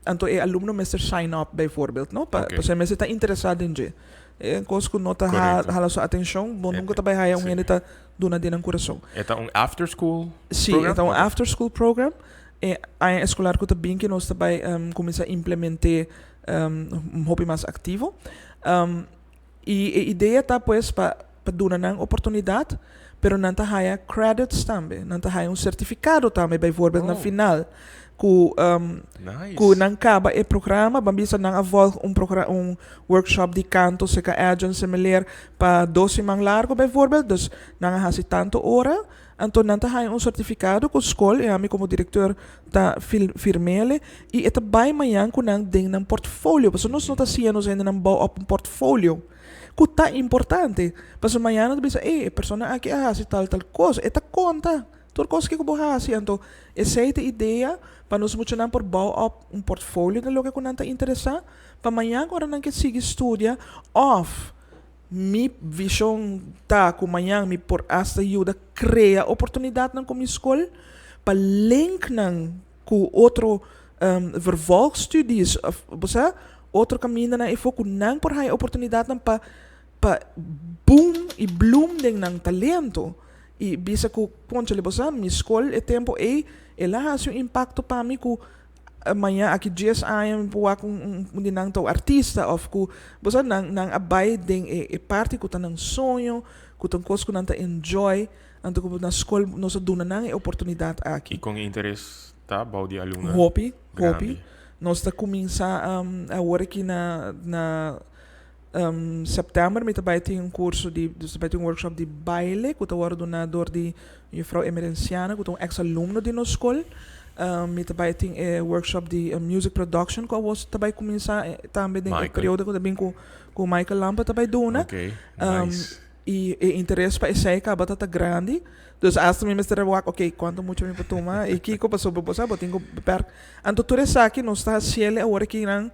anto e alumno mester sign up bijvoorbeeld, no? Pa, Oké. pasobra e mester ta interesá den dje. E kos ku no ta Korekto. hala su atenshon, bo E- nunka ta bai haya un sí. hende ta duna den nan kurason. E ta un after school Sí, e program? ta un Oké. after school program. E aña eskolar ku ta bin ke nos ta bai kuminsá implement'é un hopi mas aktivo. I e idea ta pues pa. pa duna nan oportunidad, pero nan ta haya credits tambe, nan ta haya un certificado tambe bijvoorbeeld na final cu cu nan caba e programa, ban bisa nan a volg un un workshop di canto cerca Edjean Semeleer pa dos siman largo bijvoorbeeld, dus nan a haci tanto ora, anto nan ta haya un certificado cu school y ami como directeur ta firmele y e ta bay mañan cu nan den nan portfolio, pasobra nos no ta siña nos hendenan bou op un portfolio. Ku ta importante. Pasobra mañana ta bisa, ey, e persona aki a hasi tal tal kos. E ta konta tur kos kiko bo hasi. Anto esei ta idea pa nos muchanan por bou op un portfolio den loke ku nan ta interesá, pa mañan ora nan ke sigui studia òf mi vishon ta ku mañan mi por asta yuda krea oportunidatnan ku mi skol pa link nan ku otro vervolgstudies of bo sa otro kamindanan efo ku nan por haña oportunidatnan pa pa boom i bloom den nan talento i bisa ku konchale bo sa mi skol e tempu ei el a hasi un impakto pa mi ku maña aki dies aña mi por wak un un di nan ta un artista of ku bo sa nan nan a bai den e e parti ku ta nan soño ku ta un kos ku nan ta enjoy. Anto ku na skol nos a duna nan e oportunidat aki. I kon e interes ta bou di alumnonan? Hopi, hopi. Nos ta kuminsá awor aki na na sèptèmber mi ta bai tin un kurso di, nos ta bai tin un workshop di baile ku ta wòrdu duná dor di yùfrou Emerenciana ku ta un eks alumno di nos skol. Mi ta bai tin e workshop di music production ku awor ta bai kuminsá tambe den e periodo ku ta bin ku Michael Lampe ta bai duna. Nice. I e interes pa esei kaba ta ta grandi. Dus asta mi mester a wak, ok, kuantu mucha mi por tuma i kiko, pasobra bo sa bo tin ku beperk. Anto tur esaki nos ta hasiel awor aki nan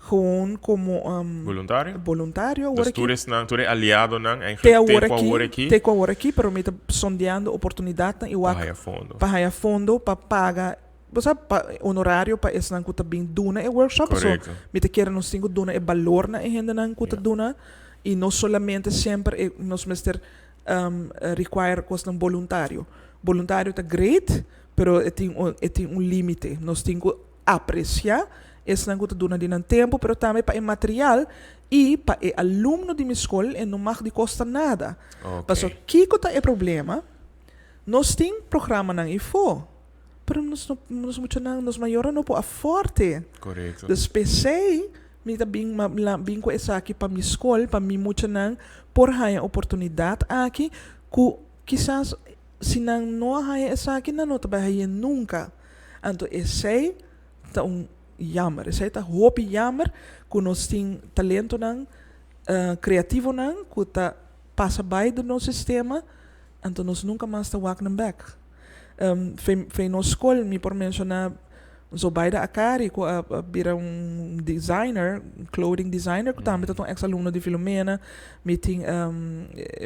gewoon komo Boluntario? boluntario awor Dus aki. tur esnan, tur e aliadonan Te eigenlijk awor te ku aki, awor aki te ku awor aki, pero mi ta sondeando oportunidatnan i pa wak haya fondo. pa haya fondo pa paga, bo sa, pa honorario pa esnan ku ta bin duna e workshop. Paso Korekto. mi ta kere nos tin ku duna e balor na e hendenan ku ta duna. I no solamente semper e nos mester require kosnan boluntario. Boluntario ta great, pero e tin un e tin un limite. Nos tin ku apresiá esnan ku ta duna di nan tempu, pero tambe pa e material i pa e alumno di mi skol e no mag di kosta nada. Pasobra kiko ta e problema? Nos tin programanan ifó, pero nos no nos muchanan, nos mayornan no por afòrte. Dus p'esei Mi ta bin ma la bin ku esaki pa mi skol, pa mi muchanan por haña oportunidat aki ku kisas si nan no a haña esaki nan no ta bai hañ'é nunka. Anto esei ta un yammer, esei ta hopi yammer ku nos tin talentonan kreativonan ku ta pasa bai den nos sistema anto nos nunka mas ta wak nan bèk. Fe nos skol mi por menshoná Zobaida Akari ku a bira un designer, un clothing designer ku tambe ta un ex alumno di Filomena. Mi tin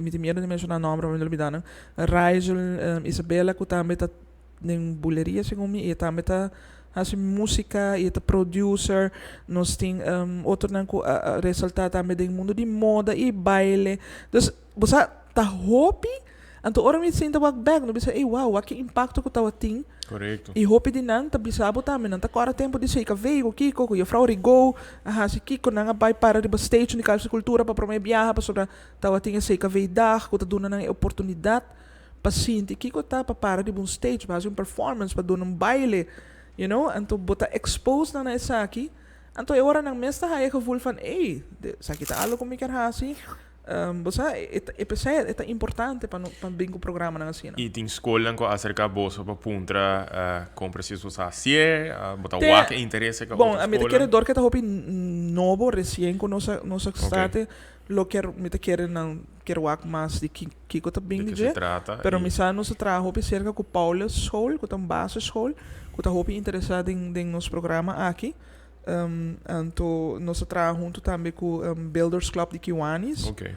mi tin miedu di menshoná nòmber pa mi no lubidá nan. Raigel Isabella ku tambe ta den buleria segun mi i e tambe ta hasi músika i e ta producer. Nos tin otronan ku a resaltá tambe den mundu di moda i baile. Dus bo sa ta hopi. Anto ora mi sinta wak bek, no bisa, ey wow, wak ki impacto ku tabatin. Korekto. I hopi di nan ta bisa bo tambe, nan ta kòrda tempu di CKV ku kiko, ku Juffrouw Rigaud a hasi kiko, nan a bai para riba stage di Kas di Kultura pa promé biaha pasobra tabatin e CKV dag ku ta duna nan e oportunidat pa sinti kiko ta pa para riba un stage, pa hasi un performance, pa duna un baile, you know. Anto bo ta expose nan na esaki, anto e ora nan mes ta haya e gevoel van, ey, esaki ta algo ku mi kier hasi. Bo sa, e ta, e p'esei e ta importante pa no, pa bin ku programanan asina. I tin skolnan ku a aserká boso pa puntra kon presis bo sa hasié, bo ta Te, wak e interes serka bon, otro mi ta kere skolnan? dor ke ta hopi nobo, resien ku nos a, nos a start, lo kier, mi ta kere nan kier wak mas di ki, kiko ta bin Di di ke se dje. trata Pero i. mi sa nos a traha hopi serka ku Paulus School, ku ta un basisschool, ku ta hopi interesá den, den nos programa aki. Anto nos a traha hunto tambe ku Builders Club di Kiwanis. Ok.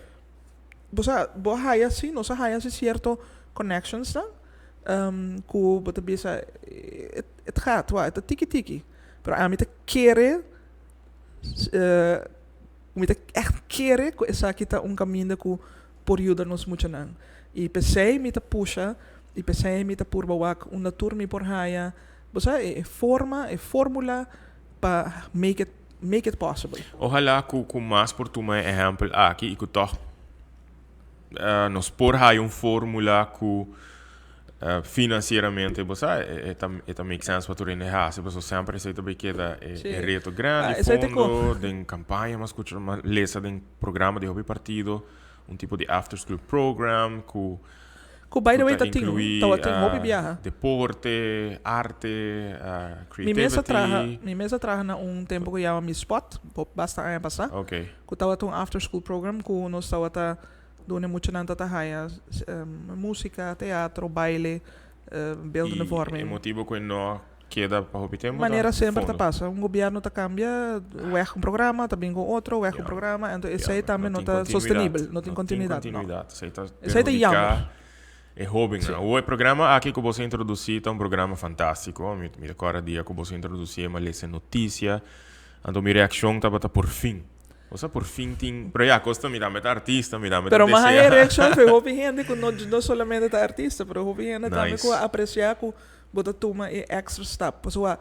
Bo sa, bo a haya si, nos a haya si cierto connections nan ku bo ta bisa het gaat wa, e ta tiki tiki. Pero ami ta kere, mi ta echt kere ku esaki ta un kaminda ku por yuda nos muchanan. I p'esei mi ta pusha, i p'esei mi ta purba wak unda tur mi por haya. Bo sa e forma, e formula pa make it, make it possible. Ojalá ku ku mas por tuma e ehèmpel aki i ku tòg Nos por haya un formula ku financieramente, bo sa, e ta make sense pa tur hende hasi, pasobra semper esei ta bay keda e reto grandi. Ah, esei ta Fondo, den campaña m'a scucha, m'a lesa den programa di hopi partido, un tipo di after school program ku Ku by the ku way ta ta tin, inclui tabatin hopi biaha. Deporte, arte, Mi mes a traha, creativity. Mi mes a traha na un tempo ku yama Mi Spot, basta aña pasá. Ku tabata un after school program ku nos tabata duna muchanan ta ta haya músika, teatro, baile, beeldende I e vorming. Motibo ku e no keda pa hopi tempo ta Manera semper ta fondo. Pasa, un gobierno ta cambia, weg un programa, ta bin cu otro, weg un programa, anto esey tambe No no tin ta continuidad. Sostenibel, no tin No tin continuidad, no. Continuidad. Esey ta Esey ta perhudica jammer. E hobennan. Awor e programa aki ku boso a introdusí ta un programa fantástiko. Mi ta kòrda dia ku boso a introdusí e m'a lesa e notisia. Anto mi reakshon tabata por fin. Osea por fin tin, pero ya kos ta mi tambe ta artista, mi tambe ta Pero mas desea. e reakshon fue hopi hende ku no no solamente ta artista, pero hopi hende tambe ku Nice. A apresiá ku bo ta tuma e extra stap. Pasobra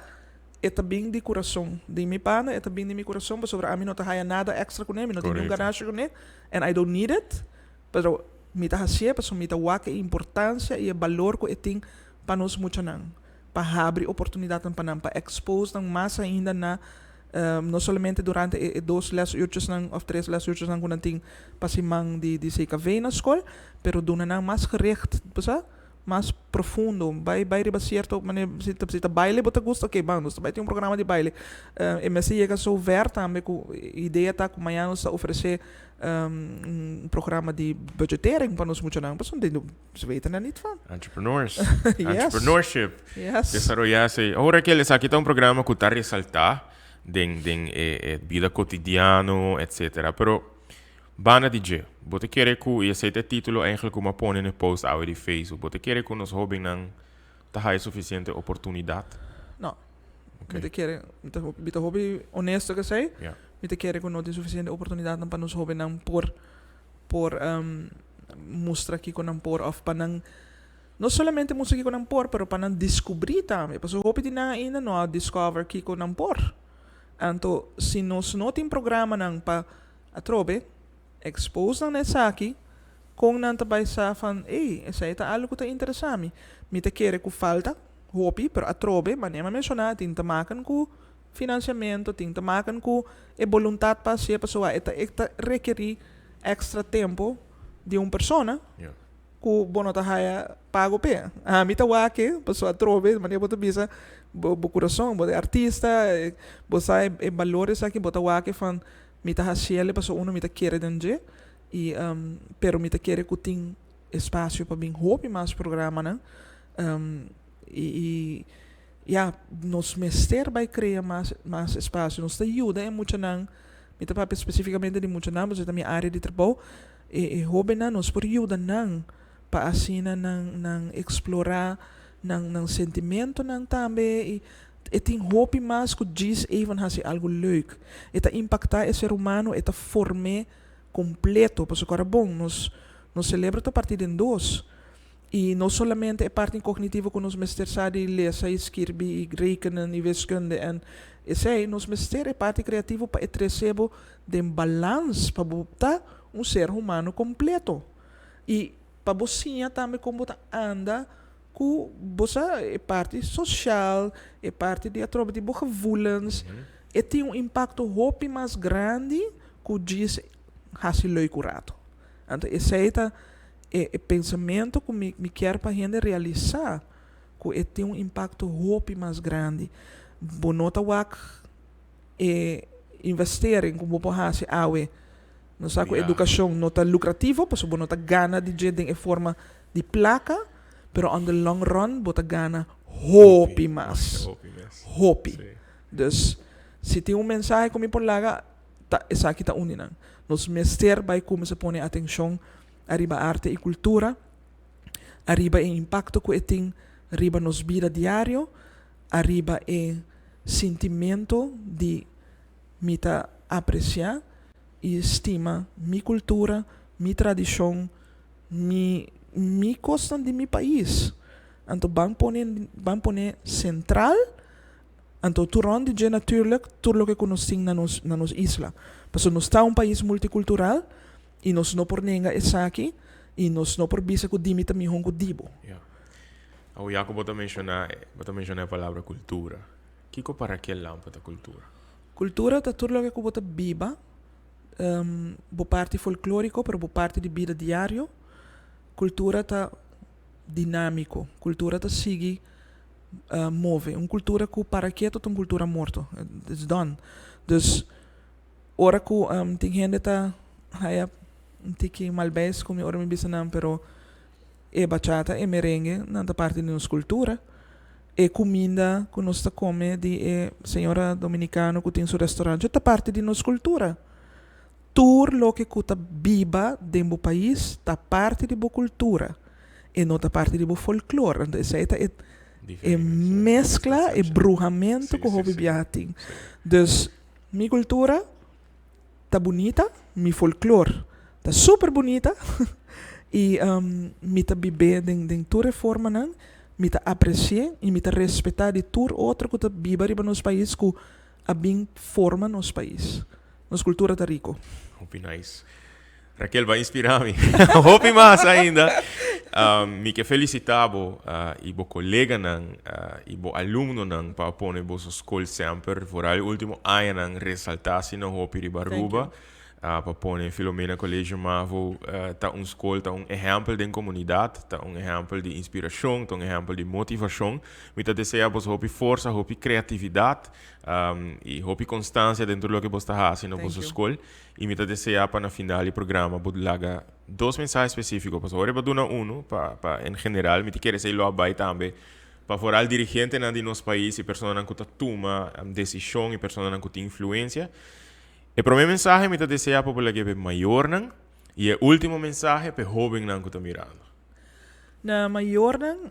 e ta bin di kurason. Di mi banda e ta bin di mi kurason pasobra ami no ta haya nada extra kuné, mi no tin niun ganashi kuné and I don't need it. Pero mi ta hasié pasobra mi ta wak e importansia i e balor ku e tin pa nos muchanan, pa habri oportunidatnan pa nan, pa expose nan mas ainda na no solamente durante e dos lesuurtjesnan of tres lesuurtjesnan ku nan tin pa siman di CKV na skol, pero duna nan mas gericht, bo sa, mas profundo, bai bai riba cierto manera, si ta si ta baile bo ta gusta, ok ban nos ta bai tin un programa di baile. E mester yega so ver tambe ku idea ta ku mañana nos ta ofrece un programa di budgetering pa nos muchanan, pasobra ze weten er niet van. Entrepreneurs. Yes. Entrepreneurship. Desaroyá esei. Ora ke esaki ta un programa ku ta resaltá den e bida kotidiano, etcetera. Pero banda di dje, bo ta kere ku, i esei ta e título eigenlijk ku mi a pone na e post awe di Facebook, bo ta kere ku nos hóbennan ta haya sufisiente oportunidat? No. Mi ta kere, mi ta hopi honesto ku esei. Mi ta kere ku no tin sufisiente oportunidatnan pa nos hóbennan por mustra kiko nan por òf pa nan no solamente mustra kiko nan por pero pa nan diskubrí tambe pasobra hopi di nan ainda no a discover kiko nan por. Anto si nos no tin programanan pa atrobe expose nan na esaki kon nan ta bai sa van ey esei ta algu ku ta interesá mi. Mi ta kere ku falta hopi pero atrobe manera mi a menshoná tin ta maken ku Financiamento tin ta maken cu e boluntad pa hacié pasobra e ta e ta rekerí extra tempo di un persona cu bo no ta haya pago p'e. Ami ta wak e pasobra atrobe manera bo ta bisa bo bo curason bo ta e artista bo sa e balor esaki bo ta wak e van mi ta haciel pasobra uno mi ta kere den dje y pero mi ta kere cu tin espacio pa bin hopi mas programanan y Ya, nos mester bai krea mas mas espasio. Nos ta yuda e muchanan, mi ta papia spesifikamente di muchanan pasobra ta mi área di trabou, e e hóbennan nos por yuda nan pa asina nan nan eksplorá nan nan sentimentonan tambe i e tin hopi mas ku djis even hasi algu leuk. E ta impaktá e ser humano, e ta form'é kompleto pasobra ku ora bon nos nos selebro ta partí den dos. I no solamente e parti kognitivo ku nos mester sa di lesa i skirbi i rekenen i wiskunde en esei, nos mester e parti kreativo pa e trese bo den balans pa bo ta un ser humano kompleto. I pa bo siña tambe kon bo ta anda ku bo sa e parti sosial, e parti di atrobe di bo gevoelens, e tin un impakto hopi mas grandi ku djis hasi leuk un rato. Anto esei ta e pensamentu ku mi mi kier pa hende realisá ku e tin un impakto hopi mas grandi. Bo no ta wak e investering ku bo por hasi awe. Nos sa ku edukashon no ta lukrativo pasobra bo no ta gana di dje den e forma di plaka, pero on the long run bo ta gana hopi mas. Hopi. Dus si tin un mensahe ku mi por laga ta esaki ta un di nan. Nos mester bai kuminsá pone atenshon ariba arte i kultura, ariba e impakto ku e tin riba nos bida diario, ariba e sintimentu di mi ta apresiá i stima mi kultura, mi tradishon, mi mi kosnan di mi pais. Anto ban pone ban pone sentral anto tur rònt di dje natuurlik tur loke ku nos tin na nos na nos isla. Pasobra nos ta un pais multikultural. I nos no por nenga esaki. Y nos no por bisa cu di mi ta mihon cu di bo. Ya. Awo ya cu bo ta menciona, bo ta menciona e palabra cultura. Kico pa Raquel Lampe ta cultura? Cultura ta tur loke cu bo ta biba, bo parti folklorico pero bo parti di bida diario. Cultura ta dinamico, cultura ta sigui move. Un cultura cu para keto ta un cultura morto, it's done. Dus ora cu tin hende ta haya un tiki malbes cu mi ora mi bisa nan pero e bachata, e merengue nan ta parti di nos cultura. E cuminda cu nos ta come di e señora dominicano cu tin su restaurantje ta parti di nos cultura. Tur loke cu ta biba den bo pais ta parti di bo cultura, e no ta parti di bo folklor. Anto esey ta e e mezcla, e bruhamento cu hopi biaha tin. Dus mi cultura ta bunita, mi folklor ta super bunita y mi ta bib'é den den tur e formanan, mi ta apreci'é y mi ta respeta di tur otro cu ta biba riba nos pais cu a bin forma nos pais. Nos cultura ta rico. Hopi nice. Raquel, bo a inspira mi. Hopi mas ainda. Mi ke felicita bo y bo coleganan y bo alumnonan pa a pone boso scol semper, vooral e ultimo añanan, resalta asina hopi riba Aruba. Pa pone Filomena Colegio Mavo ta un scol, ta un ehempel den comunidad, ta un ehempel di inspiracion, ta un ehempel di motivacion. Mi ta desea boso hopi forsa, hopi creatividad y hopi constancia den tur loke boso ta haci na boso scol. Y mi ta desea pa na final di programa bo laga dos mensahe specifico, pasobra ora bo duna uno pa pa en general, mi ta kere esey lo a bay tambe pa vooral dirigentenan di nos pais y personanan cu ta tuma decision y personanan cu tin influencia. E prome mensahe mi ta desea pa bo laga p'e mayornan y e ultimo mensahe p'e hobennan cu ta mirando. Na mayornan,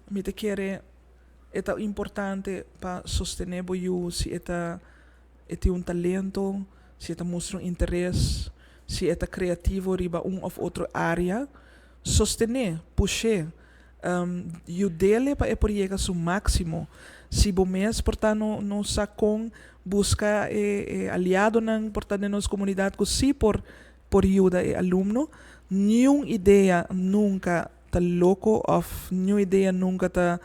mi ta kere e ta importante pa sostene bo yu si e ta e tin un talento, si e ta mustra un interes, si e ta creativo riba un of otro area, sostené, push'é, yud'é pa e por yega su máximo. Si bo mes por ta no no sa kon, buska e e aliadonan por ta den nos komunidat ku sí por por yuda e alumno. Niun idea nunka ta loko òf niun idea nunka ta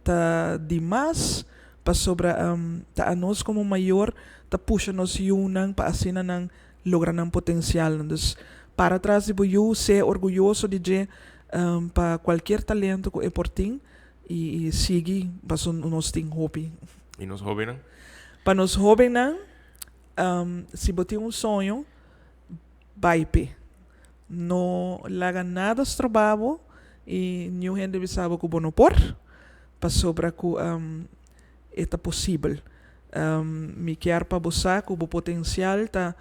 ta di mas pasobra ta anos komo mayor ta pusha nos yunan pa asina nan logra nan potensialnan. Dus para tras di bo yu, sea orguyoso di dje pa kualkier talento ku e por tin i sigui paso nos tin hopi. I nos hóbennan? Pa nos hóbennan, si bo tin un soño, bai p'e. No laga nada stroba bo i niun hende bisa bo ku bo no por, pasobra ku e ta posibel. Mi kier pa bo sa ku bo potensial ta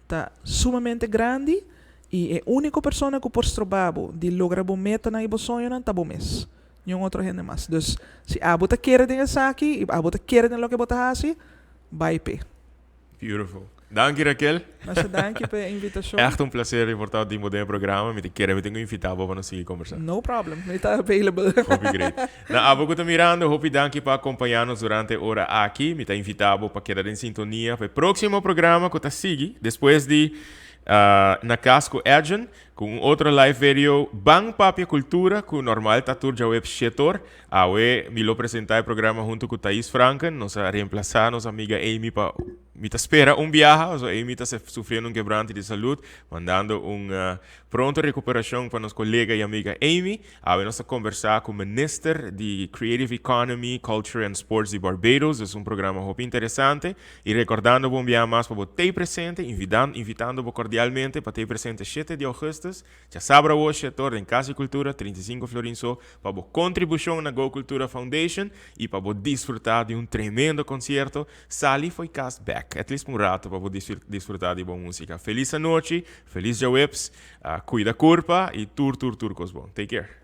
ta sumamente grandi i e úniko persona ku por stroba bo di logra bo metanan i bo soñonan ta bo mes, niun otro hende mas. Dus, si abo ta kere den esaki i abo ta kere den loke bo ta hasi, bai p'e. Beautiful. Danki Raquel. Masha danki pa e invitacion. Echt un placer di por ta tin bo den e programa. Mi ta kere mi tin cu invita bo pa nos sigui conversa. No problem. Mi ta available. Hopi great. Na abo cu ta mirando, hopi danki pa acompaña nos durante e ora aki. Mi ta invita bo pa keda den sintonia pa e proximo programa cu ta sigui despues di Na Cas cu Edjean. Cu un otro live video Ban Papia Cultura cu normal ta tur djaweps shetor. Awe mi lo presenta e programa hunto cu Thais Franken. Nos a reemplaza nos amiga Amy pa mi ta spera un biaha pasobra Amy ta sufriendo un quebrante di salud. Mandando un pronto recuperacion pa nos colega y amiga Amy. Awe nos ta conversa cu Minister di Creative Economy, Culture and Sports di Barbados. Es un programa hopi interesante. Y recordando bo un biaha mas pa bo tey presente, invitando bo cordialmente pa tey presente shete di augustus, djasabra awo shetor den Cas di Cultura, 35 florin so, pa bo contribucion na Go Cultura Foundation y pa bo disfruta di un tremendo concierto. Sali fo'i cas bek, at least pa un rato pa bo disfruta di bo musica. Feliz anochi, feliz djaweps, cuida curpa y tur tur tur cos bon. Take care.